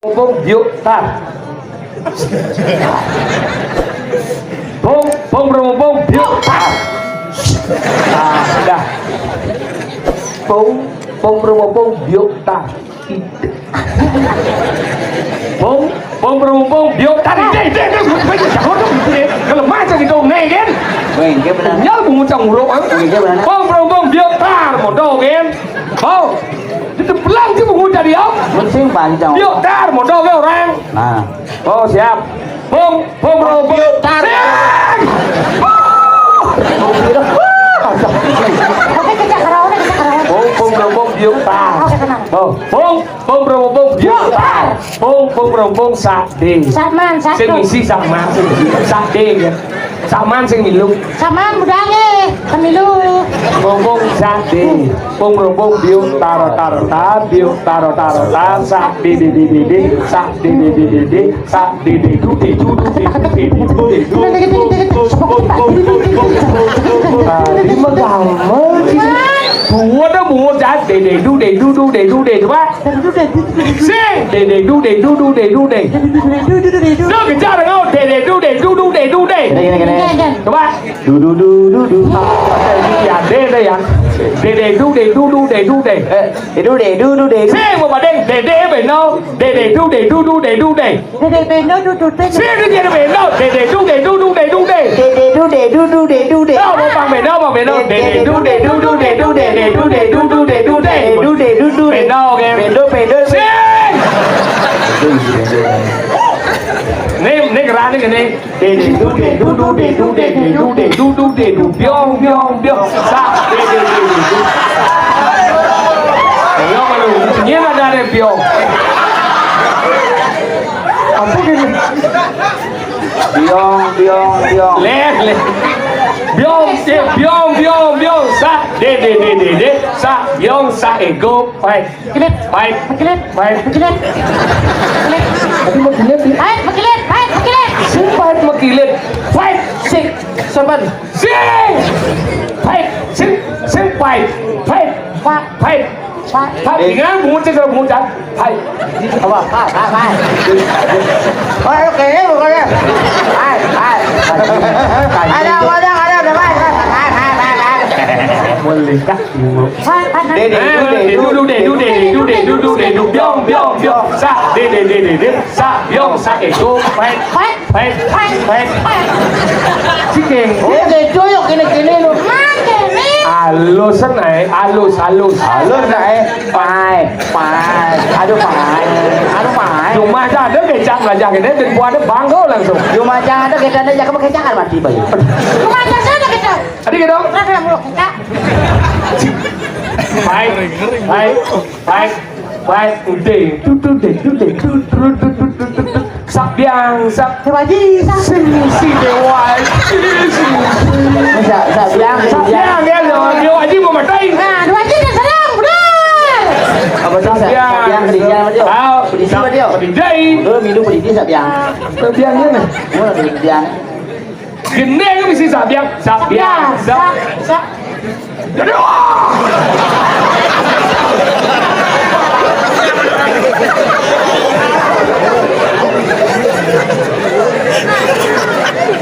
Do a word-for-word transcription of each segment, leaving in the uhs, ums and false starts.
Bông biôk tar. Bông, bông rơmông bông biôk tar. Nah, dah. Bông, bông rơmông bông biôk tar. Bông, bông rơmông bông biôk tar. Ih, ih, ih, ih, ih, ih, ih, ih, kalau macam itu, nih, kan? Weh, dia benar. Nyal bungut cang uruk, ah. Weh, dia benar. Bông rơmông bông biôk tar, mondok, kan? Bông. Itu pulang sih bungut tadi, ah. Mesti balik dong. Biôk tar, mondok, kan, orang? Nah. Oh, siap. Bông, bông rơmông bông biôk tar. Siap. Oke, kejak karaoke, kejak karaoke. Bông, bông rơmông bông biôk tar. Oke, tenang. Bông, bông, bông rơmông bông biôk tar. Bông, bông rơmông bông saq dê. Saq man, saq dê. Sing misi saq man, sing misi. Saq dê, ya. Saq man sing milu. Saq man mudange, sing milu. Bông, bông saq dê. Bông rơmông bông biôk tar, tar, tar, biôk tar, tar, tar, saq dê, dê, dê, dê, dê, saq dê, dê, dê, dê, dê. Saq dê dê du dê du du dê du dê du dê du. Tadi mah gampang sih. Bungut dah bungut dah. Dê dê du dê du du dê du dê. Coba. Sing. Dê dê du dê du du dê du dê. Lu kejar ngau. Dê dê du dê du du dê du dê. Gini, gini, gini. Coba. Du du du du du. Ya, dê dê ya. Dê dê du dê du du dê du dê. Eh, dê du dê du du dê du. Sing, mau badeng. Dê dê bê nô. Dê dê du dê du du dê du dê. Dê dê bê nô du du dê. Sing, dê dê bê nô. Dê dê du dê du du dê du dê. Dê dê du dê du du dê du dê. Nô, mau păng bê nô, păng bê nô. Dê dê du dê du du dê du dê. Dê du dê du du dê du dê. Dê du dê du du. Bê nô, ok. Bê nô, bê nô. Sing. Nih, nih keran nih, nih. Dê dê du dê du du dê du dê dê du dê du du dê du. Biong, biong, biong. Saq dê dê dê dê du. Biong, aduh, nyen ada deh biong. Apa gitu? Biong, biong, biong. Leh, leh. Biong, dê, biong, biong, biong. Saq dê dê dê dê dê. Saq biong, saq ego, pait. Mekilit. Pait. Mekilit. Pait. Mekilit. Mekilit. Tadi mekilit, ya? Pait, mekilit, pait, mekilit. Sing pait mekilit. Pait. Sing. Saban. Sing. Pait. Sing. Sing pait. Pait. Pak. Pait. Pak. Pak, eh. Ingat bungut sih, kalau bungut, Cak. Pait. Apa? Pak, pak, pak. Oh, oke, bukannya. Pait, pait. Ada, ada, ada, ada, pait, pait, pait. Boleh, Kak. Dê dê du dê du dê du dê du dê du dê du dê du. Biong, biong, biong. Saq dê dê dê dê dê. Saq biong, saq ego. Pait. Pait. Pait. Pait. Cike. Oh, gitu yo, kene-kene lo. Alus ae, alus, alus. Alus ae. Pait, pait. Aduh, pait. Aduh, pait. Cuma ada kecap belajar kene, dan buat ada bangga langsung. Cuma ada kecap, ada kecap mati, Pak. Cuma ada kecap. Adi gitu? Pernah kena mulut kita. Baik, baik, baik, baik, udah. Tuh, tuh, deh, tuh, deh, tuh, tuh, tuh, tuh, tuh, tuh. Saq biang, saq. Dewa Aji, saq. Sing si Dewa Aji, sing si. Saq, saq biang, saq biang. Saq biang, ya, Dewa, Dewa Aji mau matai. Nah, Dewa Aji udah serang, bener. Apa tuh, saq? Saq biang, saq biang, kedinginan, Pak Jo. Ah, pedisi, Pak Jo. Pedisi. Lu minum pedisi, saq biang. Saq biang, ya, nah. Lu pedisi, biang. Gendeng mesti saq biang, saq biang, saq. Saq, saq. Jadi, wah!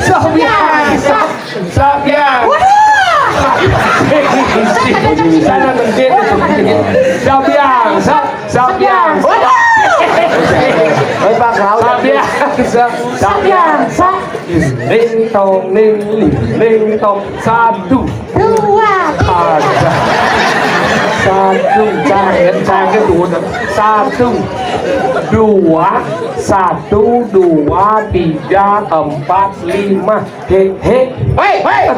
Saq biang, saq, saq biang. Waduh! Sana mesti. Saq biang, saq, saq biang. Waduh! Saq biang, saq, saq biang, saq. Ning tong ning ling ning tong. Satu. Dua. Ada. Satu. Jangan, jangan dulu. Satu. Dua. Satu, dua, tiga, empat, lima. He, he. Hei, hei.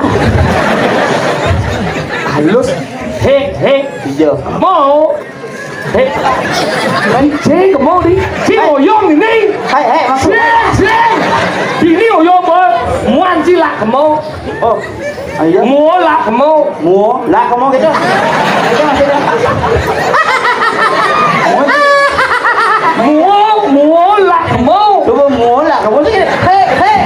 Halus. He, he. Iya. Mau. Hei. Cing, kemo di. Cing, oyong ini. Hei, hei, maksud. Sing, sing. Ini oyong, boy. Muan cilak kemo. Oh, ayo. Muo lak kemo. Muo lak kemo gitu. Gitu maksudnya. Muo, muo lak kemo. Coba muo lak kemo sih. Hei, hei.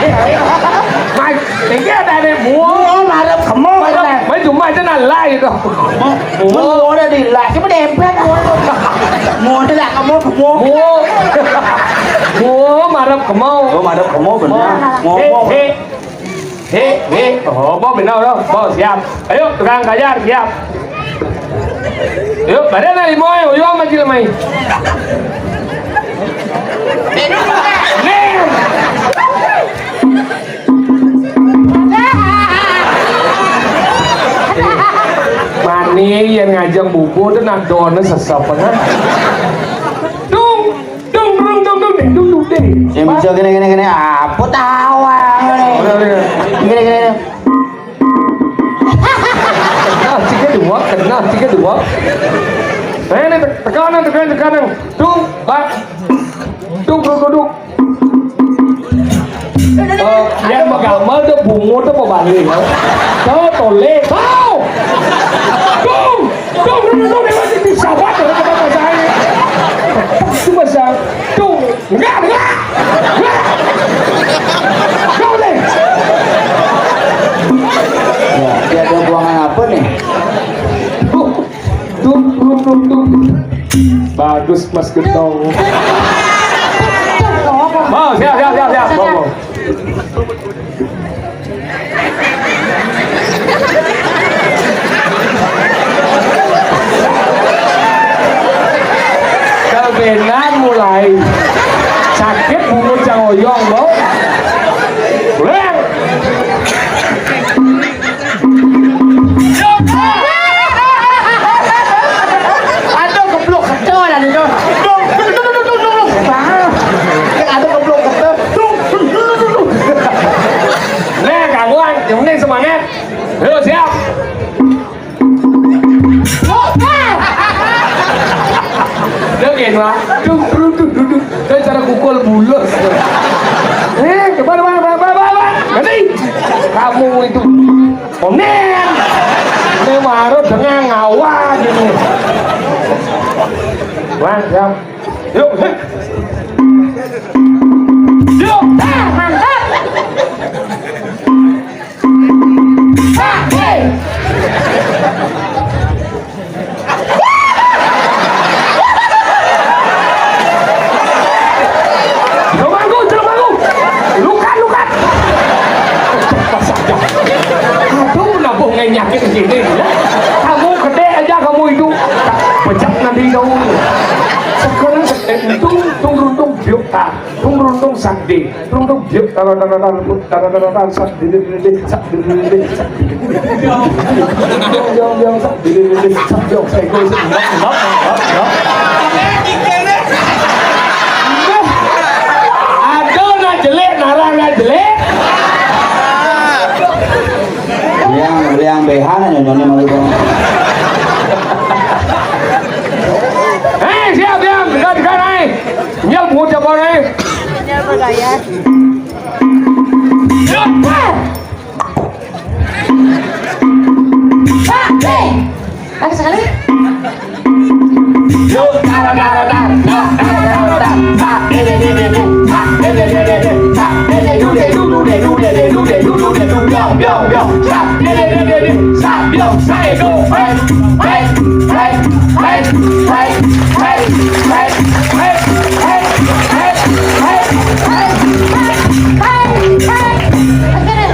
Mai, tinggi ada nih muo. Muo marep kemo. Mai, mai cuma aja nalai itu. Muo udah di las, cuma dempet muo. Muo udah lak kemo, muo. Muo. Madep kemo. Oh, madep kemo bener. Ngomong. He, he. He, he. Oh, mau bener, oh. Mau siap. Ayo, tukang kajar, siap. Ayo, bareng lah, limo, ayo, ayo, sama Cilmai. Nih. Mani yang ngajak buku tuh nak dono sesep, kan? Dung, dung, dung, dung, dung, dung, dung, dung. Yang bisa gini, gini, gini, apa tawa, gini. Udah, udah. Gini, gini, gini. Kena, tiga, dua, kena, tiga, dua. Nah, ini te-, tekanan, tekanan, tekanan. Dung, bak. Dung, dung, dung, dung. Eh, yang magamel tuh bungut tuh pabalik, ya. Tuh, tole, tuh. Tuh, tuh, tuh, tuh, tuh, itu sahabat, tuh, kata Mas Ae. Itu Mas Ae. Tuh, enggak, enggak. Enggak. Enggak boleh. Ya, dia ada buangan apa nih? Tuh, tuh, tuh, tuh, tuh. Bagus, Mas Gentong. Oh, siap, siap, siap, siap. Mau, mau. Kalau benar mulai sakit bungut yang oyong, mau. Mulai. Aduh, geblok kecil ada itu. Dung, dung, dung, dung, dung, dung. Wah, ada geblok kecil. Dung, dung, dung, dung, dung. Nah, kawan, yang penting semangat. Ayo, siap. Udah gini, Pak. Dung, dung, dung, dung, dung. Saya cara kukul bulus. Eh, coba, coba, coba, coba, coba. Nanti kamu itu. Onen. Ini baru dengan ngawa gitu. Wah, siap. Yuk. Yuk. Ah, mantap. Ah, hei. Jelemaku, jelemaku. Lukat, lukat. Aduh, nabung ngenyakit gini, ya. Kamu gede aja kamu itu. Bejak nanti kamu. Sekarang, eh, untung, untung, untung, biuk, ah. Tung, tung, tung, sakti. Tung, tung, biuk, tara, tara, tara, tara, tara, tara, sakti, di, di, di, sakti, di, di, di, sakti, di, di, di. Biung, biung, biung, sakti, di, di, di, sakti, biung, sakti, di, di, di, di. Aduh, nak jelek, narang nak jelek. Yang, yang behan aja nyonya malu dong. Eh, siap, siap, dekat, dekat, eh. Nyel, buat siapa, eh? Nyel bergaya. Lagi sekali.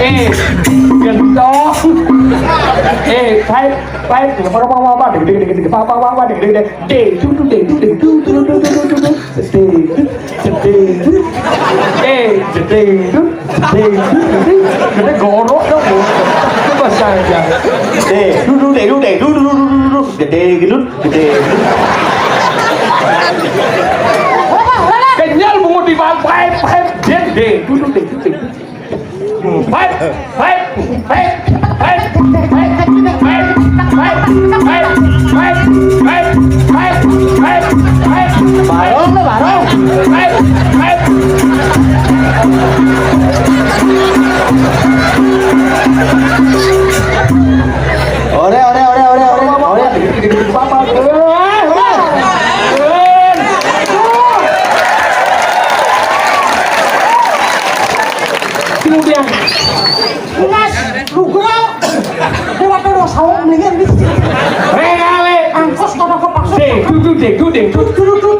Eh, gentong. Eh, fight, fight. Apa, apa, apa, apa, ding, ding, ding, ding, apa, apa, apa, apa, ding, ding, ding. Ding, du, du, ding, du, ding, du, du, du. Ding, du, ding, du. Eh, ding, du, ding, du, ding. Gede gorok dong, Bu. Itu bahasa aja. Ding, du, du, ding, du, ding, du, du, du, du, du. Ding, du, ding. Kenyal bungut di bawah, fight, fight. Ding, ding, du, du, ding, du, ding. Barong, barong. Ore, ore, ore, ore, ore, ore. Kemudian, Mas, lugu. Lewat terus, awak mendingan di sini. Rengale. Angkos kau dapat paksa. Dek, duduk, dek, duduk, dek. Duduk, duduk,